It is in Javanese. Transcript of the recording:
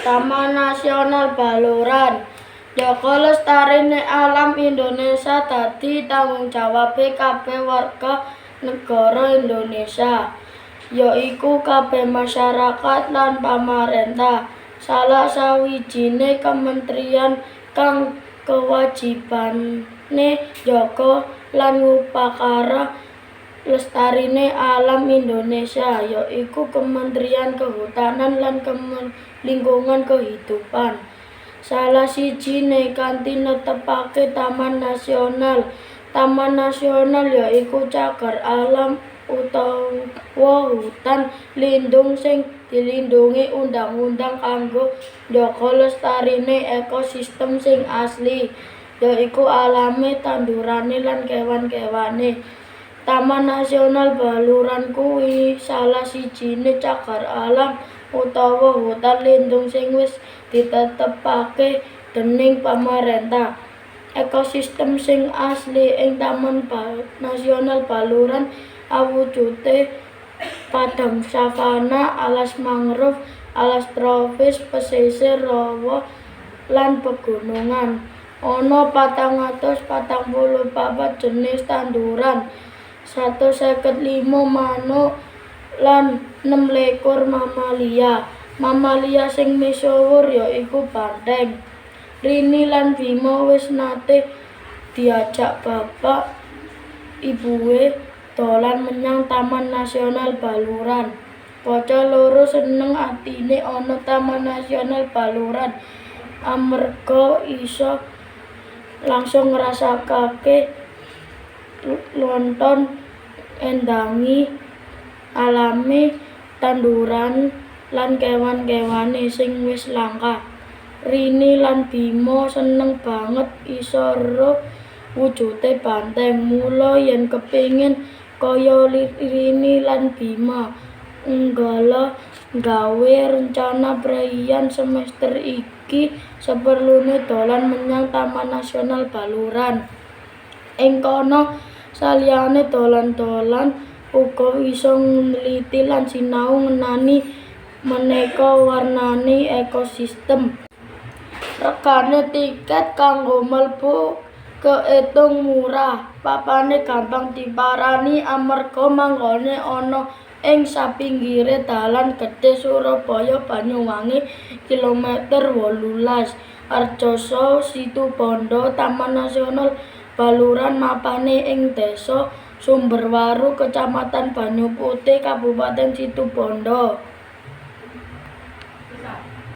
Taman Nasional Baluran. Njaga lestarine alam Indonesia dadi tanggung jawabe kabeh warga negara Indonesia, yaiku kabeh masyarakat lan pamarentah. Salah sawijine kementrian kang kewajibane njaga lan ngupakara lestarine alam Indonesia yaiku Kementerian Kehutanan lan Lingkungan Kehidupan. Salah sijine kanthi netepake taman nasional. Taman nasional yaiku cagar alam utawa hutan lindung sing dilindhungi undhang-undhang kanggo njaga lestarine ekosistem sing asli, yaiku alame, tandurane lan kewan-kewane. Taman Nasional Baluran kuwi salah sijine cagar alam utawa hutan lindung sing wis ditetepake dening pamarentah. Ekosistem sing asli ing Taman Nasional Baluran awujude padang savana, alas mangrove, alas tropis, pesisir rawa lan pegunungan. Ana 444 jenis tanduran, 155 manuk lan 26 mamalia. Mamalia sing misuwur yaiku banteng. Rini lan Bima wis nate diajak bapak ibuke dolan menyang Taman Nasional Baluran. Bocah loro seneng atine ana Taman Nasional Baluran amarga isa langsung ngrasakake nonton endahe alame, tanduran lan kewan-kewane sing wis langka. Rini lan Bima seneng banget isa eruh wujude banteng. Mula yen kepingin kaya Rini lan Bima, enggala nggawe rencana preian semester iki seperlune dolan menyang Taman Nasional Baluran. Ing kono saliyane dolan-dolan uga isa nliti lan sinau ngenani maneka warnane ekosistem. Regane tiket kanggo mlebu keetung murah. Papane gampang diparani amarga manggone ana ing sapinggire dalan gedhe Surabaya-Banyuwangi kilometer 18, Arjasa, Situbondo. Taman Nasional Baluran mapane ing Desa Sumberwaru, Kecamatan Banyuputih, Kabupaten Situbondo.